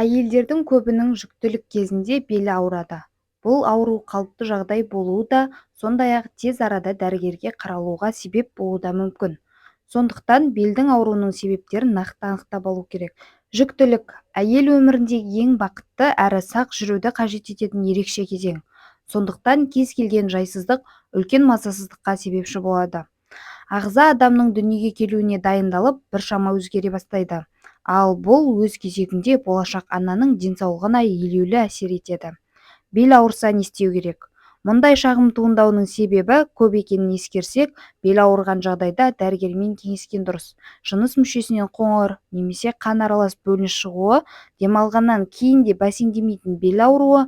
Әйелдердің көбінің жүктілік кезінде белі ауырады. Бұл ауру қалыпты жағдай болуы да, сондай-ақ тез арада дәрігерге қаралуға себеп болуы да мүмкін. Сондықтан белдің ауруының себептерін нақты анықтап алу керек. Жүктілік – әйел өміріндегі ең бақытты әрі сақ жүруді қажет ететін ерекше кезең. Сондықтан кез келген жайсыздық үлкен мазасыздыққа себепші болады. Ағза адамның дүниеге келуіне дайындалып, біршама өзгере бастайды. Ал бұл өз кезегінде болашақ ананың денсаулығына елеулі әсер етеді. Бел ауырса не істеу керек? Мұндай шағым туындауының себебі көп екенін ескерсек, бел ауырған жағдайда дәрігермен кеңескен дұрыс. Жыныс мүшесінен қоңыр немесе қан аралас бөлініс шығуы, демалғаннан кейін де бәсеңдемейтін бел ауруы,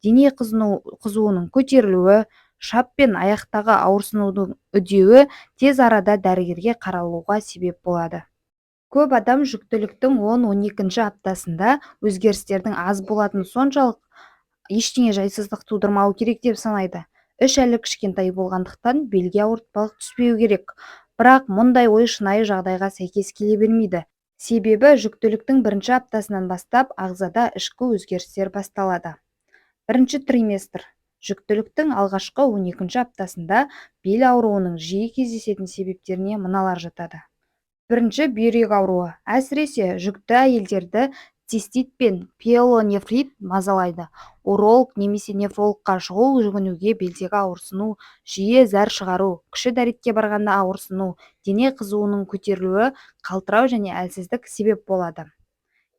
дене қызуының көтерілуі, шап пен аяқтағы ауырсынудың үдеуі тез арада дәрігерге қаралуға себеп болады. Көп адам жүктіліктің 10-12 аптасында өзгерістердің аз болатыны соншалық, ештеңе жайсыздық тудырмауы керек деп санайды. Іш әлі кішкентай болғандықтан, белге ауыртпалық түспеуі керек. Бірақ мұндай ой шынайы жағдайға сәйкес келе бермейді. Себебі жүктіліктің бірінші аптасынан бастап ағзада ішкі өзгерістер басталады. Бірінші триместр. Жүктіліктің алғашқы 12 аптасында бел ауруының жиі кездесетін себептеріне мыналар жатады. Бірінші – бүйрек ауруы. Әсіресе жүкті әйелдерді цистит пен пиелонефрит мазалайды. Уролог немесе нефрологқа шұғыл жүгінуге белдегі ауырсыну, жиі зәр шығару, кіші дәретке барғанда ауырсыну, дене қызуының көтерілуі, қалтырау және әлсіздік себеп болады.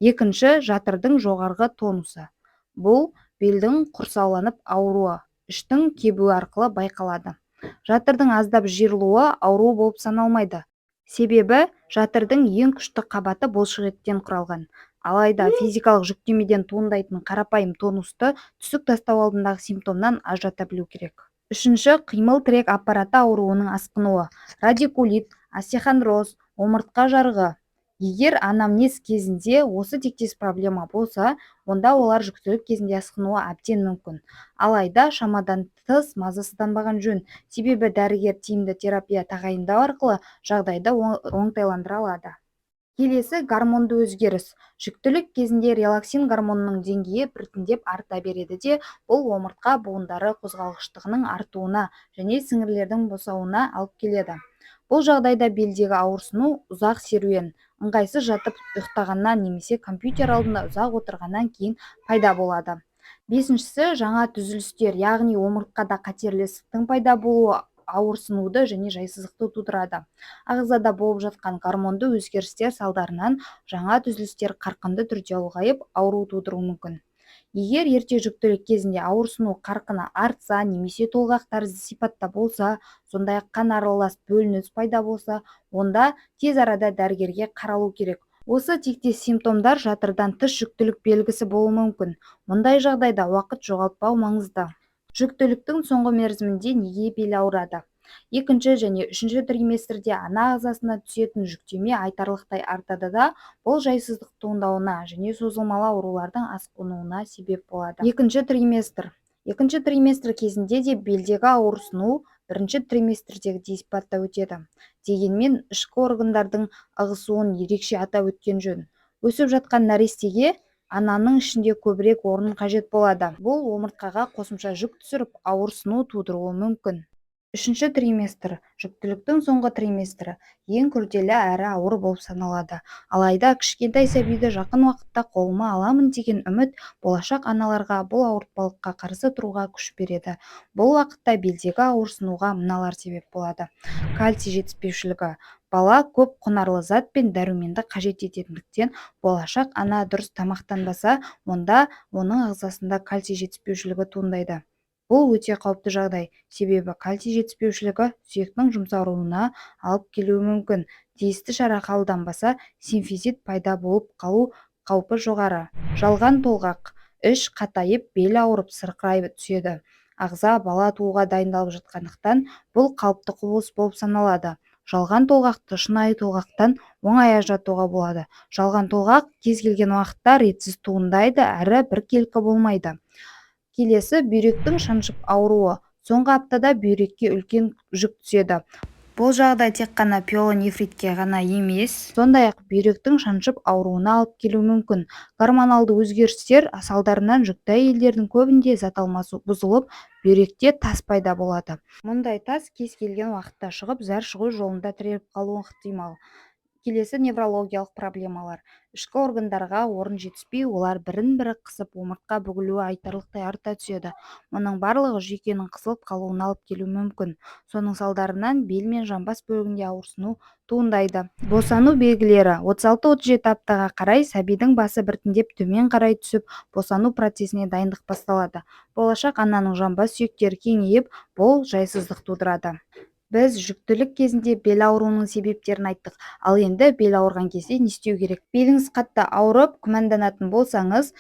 Екінші – жатырдың жоғарғы тонусы. Бұл белдің құрсауланып ауруы, іштің кебуі арқылы байқалады. Жатырдың аздап жиырылуы ауру болып саналмайды. Себебі жатырдың ең күшті қабаты бұлшықеттен құралған. Алайда физикалық жүктемеден туындайтын қарапайым тонусты түсік тастау алдындағы симптомнан ажырата білу керек. Үшінші – қимыл-тірек аппараты ауруының асқынуы. Радикулит, остеохондроз, омыртқа жарығы. Егер анамнез кезінде осы тектес проблема болса, онда олар жүктілік кезінде асқынуы әбден мүмкін. Алайда шамадан тыс мазасызданбаған жөн, себебі дәрігер тиімді терапия тағайындау арқылы жағдайды оңтайландыра алады. Келесі – гормонды өзгеріс. Жүктілік кезінде релаксин гормонының деңгейі біртіндеп арта береді де, бұл омыртқа буындары қозғалғыштығының артуына және сіңірлердің босауына алып келеді. Бұл жағдайда белдегі ауырсыну ұзақ серуен, ыңғайсыз жатып ұйықтағаннан немесе компьютер алдында ұзақ отырғаннан кейін пайда болады. Бесіншісі – жаңа түзілістер, яғни омыртқада қатерлі ісіктің пайда болуы ауырсынуды және жайсыздықты тудырады. Ағзада болып жатқан гормонды өзгерістер салдарынан жаңа түзілістер қарқынды түрде ұлғайып, ауру тудыруы мүмкін. Егер ерте жүктілік кезінде ауырсыну қарқыны артса немесе толғақ тәрізді сипатта болса, сондай-ақ қан аралас бөлініс пайда болса, онда тез арада дәрігерге қаралу керек. Осы тектес симптомдар жатырдан тыс жүктілік белгісі болуы мүмкін. Мұндай жағдайда уақыт жоғалтпау маңызды. Жүктіліктің соңғы мерзімінде неге бел ауырады? Екінші және үшінші триместрде ана ағзасына түсетін жүктеме айтарлықтай артады да, бұл жайсыздық туындауына және созылмалы аурулардың асқынуына себеп болады. Екінші триместр. Екінші триместр кезінде де белдегі ауырсыну бірінші триместрдегідей сипатта өтеді. Дегенмен ішкі органдардың ығысуын ерекше атап өткен жөн. Өсіп жатқан нәрестеге ананың ішінде көбірек орын қажет болады. Бұл омыртқаға қосымша жүк түсіріп, ауырсыну тудыруы мүмкін. Үшінші триместр. Жүктіліктің соңғы триместрі ең күрделі әрі ауыр болып саналады. Алайда кішкентай сәбиді жақын уақытта қолыма аламын деген үміт болашақ аналарға бұл ауыртпалыққа қарсы тұруға күш береді. Бұл уақытта белдегі ауырсынуға мыналар себеп болады. Кальций жетіспеушілігі. Бала көп құнарлы зат пен дәруменді қажет ететіндіктен, болашақ ана дұрыс тамақтанбаса, онда оның ағзасында кальций жетіспеушілігі туындайды. Бұл өте қауіпті жағдай, себебі кальций жетіспеушілігі сүйектің жұмсаруына алып келуі мүмкін. Тиісті шара қабылданбаса, симфизит пайда болып қалу қаупі жоғары. Жалған толғақ. Іш қатайып, бел ауырып, сырқырай түседі. Ағза бала тууға дайындалып жатқандықтан, бұл қалыпты құбылыс болып саналады. Жалған толғақты шынайы толғақтан оңай ажыратуға болады. Жалған толғақ кез келген уақытта ретсіз туындайды әрі біркелкі болмайды. Келесі – бүйректің шаншып ауруы. Соңғы аптада бүйрекке үлкен жүк түседі. Бұл жағдай тек қана пиелонефритке ғана емес, сондай-ақ бүйректің шаншып ауруына алып келуі мүмкін. Гормоналды өзгерістер салдарынан жүкті әйелдердің көбінде зат алмасу бұзылып, бүйректе тас пайда болады. Мұндай тас кез келген уақытта шығып, зәр шығу жолында тіреліп қалуы ықтимал. Келесі неврологиялық проблемалар. Ішкі органдарға орын жетіспей, олар бірін-бірі қысып, омыртқа бүгілуі айтарлықтай арта түседі. Мұның барлығы жүйкенің қысылып қалуына алып келуі мүмкін. Соның салдарынан бел мен жамбас бөлігінде ауырсыну туындайды. Босану белгілері. 36-37 аптаға қарай сәбидің басы біртіндеп төмен қарай түсіп, босану процесіне дайындық басталады. Болашақ ананың жамбас сүйектері кеңейіп, бұл жайсыздық тудырады. Біз жүктілік кезінде бел ауруының себептерін айттық. Ал енді бел ауырған кезде не істеу керек? Беліңіз қатты ауырып, күмәнданатын болсаңыз,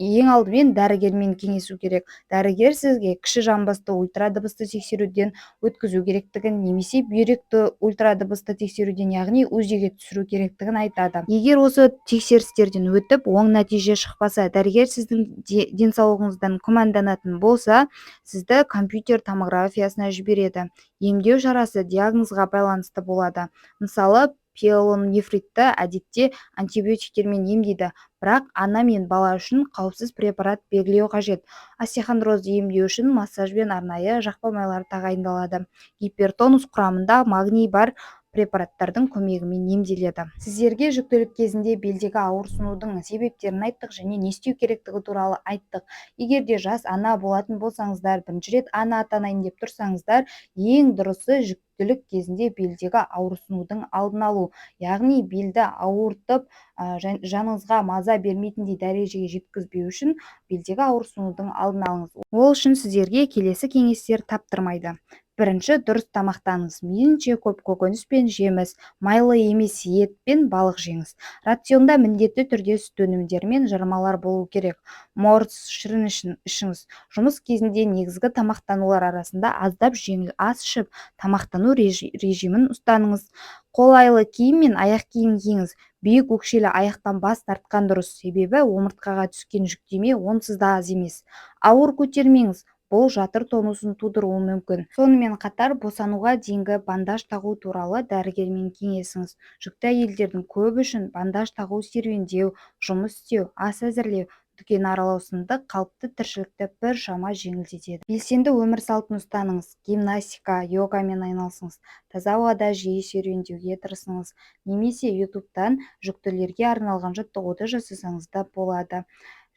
ең алдымен дәрігермен кеңесу керек. Дәрігер сізге кіші жамбасты ультрадыбысты тексеруден өткізу керектігін немесе бүйректі ультрадыбысты тексеруден, яғни УЗИ-ге түсіру керектігін айтады. Егер осы тексерістерден өтіп, оң нәтиже шықпаса, дәрігер сіздің денсаулығыңыздан күмәнданатын болса, сізді компьютер томографиясына жібереді. Емдеу шарасы диагнозға байланысты болады. Мысалы, пиелонефритті әдетте антибиотиктермен емдейді, бірақ ана мен бала үшін қауіпсіз препарат белгілеу қажет. Остеохондрозды емдеу үшін массаж бен арнайы жақпа майлар тағайындалады. Гипертонус құрамында магний бар препараттардың көмегімен емделеді. Сіздерге жүктілік кезінде белдегі ауырсынудың себептерін айттық және не істеу керектігі туралы айттық. Егер де жас ана болатын болсаңыздар, бірінші рет ана атанайын деп тұрсаңыздар, ең дұрысы жүктілік кезінде белдегі ауырсынудың алдын алу, яғни белді ауыртып, жаныңызға маза бермейтіндей дәрежеге жеткізбеу үшін белдегі ауырсынудың алдын алыңыз. Ол үшін сіздерге келесі кеңестер таптырмайды. Бірінші, дұрыс тамақтаныңыз. Мейлінше көп көкөніс пен жеміс, майлы емес ет пен балық жеңіз. Рационда міндетті түрде сүт өнімдері мен жармалар болу керек. Морс, шырын ішіңіз. Жұмыс кезінде негізгі тамақтанулар арасында аздап жеңіл ас ішіп, тамақтану режимін ұстаныңыз. Қолайлы киім мен аяқ киім киіңіз. Биік өкшелі аяқтан бас тартқан дұрыс, себебі омыртқаға түскен жүктеме онсыз да аз емес. Ауыр көтермеңіз. Бұл жатыр тонусын тудыруы мүмкін. Сонымен қатар босануға дейінгі бандаж тағу туралы дәрігермен кеңесіңіз. Жүкті әйелдердің көбі үшін бандаж тағу серуендеу, жұмыс істеу, ас әзірлеу, дүкен аралау сынды қалыпты тіршілікті біршама жеңілдетеді. Белсенді өмір салтын ұстаныңыз. Гимнастика, йогамен айналысыңыз. Таза ауада жиі серуендеуге тырысыңыз. Немесе ютубтан жүктілерге арналған жаттығуды жасасаңыз да болады.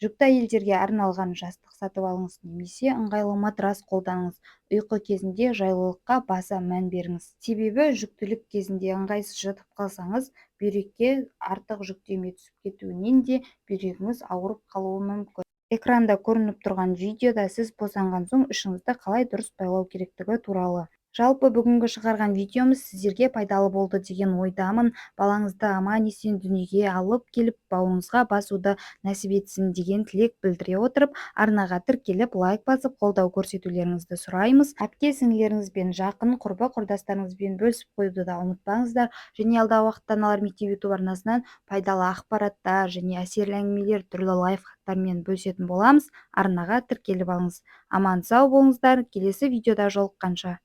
Жүкті әйелдерге арналған жастық сатып алыңыз немесе ыңғайлы матрас қолданыңыз. Ұйқы кезінде жайлылыққа баса мән беріңіз. Себебі жүктілік кезінде ыңғайсыз жатып қалсаңыз, бүйрекке артық жүктеме түсіп кетуінен де бүйрегіңіз ауырып қалуы мүмкін. Экранда көрініп тұрған видеода сіз босанған соң ішіңізді қалай дұрыс байлау керектігі туралы. Жалпы бүгінгі шығарған видеомыз сіздерге пайдалы болды деген ойдамын. Балаңызды аман-есен дүниеге алып келіп, бауырыңызға басуды нәсіп етсін деген тілек білдіре отырып, арнаға тіркеліп, лайк басып, қолдау көрсетулеріңізді сұраймыз. Әпке-сіңлілеріңізбен, жақын құрбы-құрдастарыңызбен бөлісіп қоюды да ұмытпаңыздар. Және алдағы уақытта Аналар мектебі YouTube арнасынан пайдалы ақпараттар және әсерлі әңгімелер, түрлі лайфхактармен бөлісетін боламыз. Арнаға тіркеліп алыңыз. Аман сау болыңыздар. Келесі видеода жолыққанша.